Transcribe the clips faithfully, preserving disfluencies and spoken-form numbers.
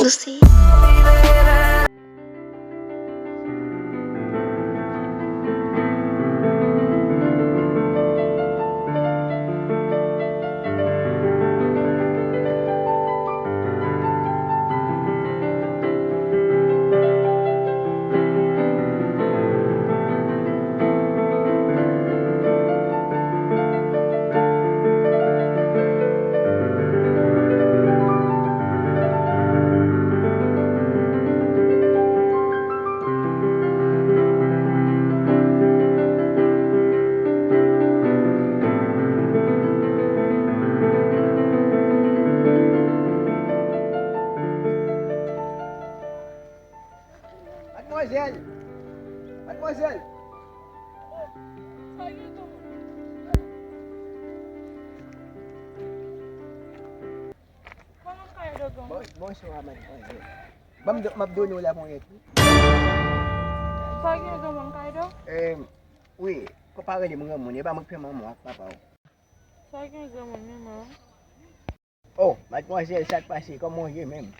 Lucy. Madmwazèl! Madmwazèl! Sa gen tou? Kòman kay do granmoun? Bon, bonswa, madmwazèl. Ban m do, m ap done w laponyèt, wi. Sa gen granmoun kay do? Em, wi, kò pa rele m granmoun, e pa mwen k fè manman w ak papa w. Sa gen granmoun menm an? Oh, madmwazèl, sa k pase? Kòman w ye menm?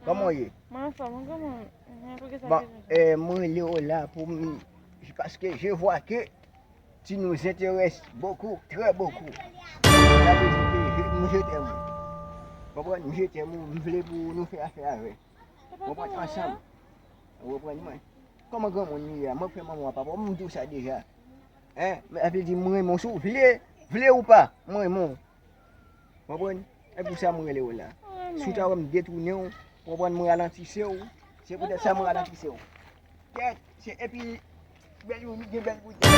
Kòman w ye? Mwen anfòm, ou kòman? Mwen pou ki sa? Bon, eh, mwen rele w la pou m, paske je vois que tu nous intéresses beaucoup, très beaucoup. Sa vle di ke je, m, je t'aime. Konprann? M, je t'aime, m vle pou nou fè afè avè. Konprann? Ansanm. Ou konprann mwen? Kòman granmoun li ye a? Mwen fè manman w ak papa w, m di w sa deja. Hein? Men sa vle di m renmen w, si w vle, vle ou pa, m renmen w. Konprann? E pou sa m rele w la. Si w ta wè m detounen w, konprann, m ralantise w. Se poutèt sa m ralantise w. Kèt, se epi bèl yo gen bèl bouda.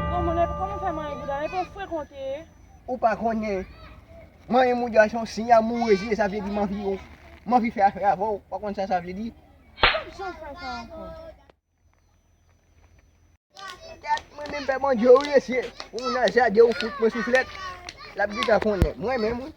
Granmoun, epi kòman fè manyen bouda? Epi w frekonte. Ou pa konnen. Manyen bouda se yon siy amourez li ye, sa vle di m anvi, m anvi fè afè avè w. Ou pa konn sa sa vle di? Kòman sa w fè sa ankò? Gad, mwen menm pè Bondye, wi, mesye. Ou nan jaden, ou fout mwen souflèt. L ap gentan konnen. Mwen menm, wi.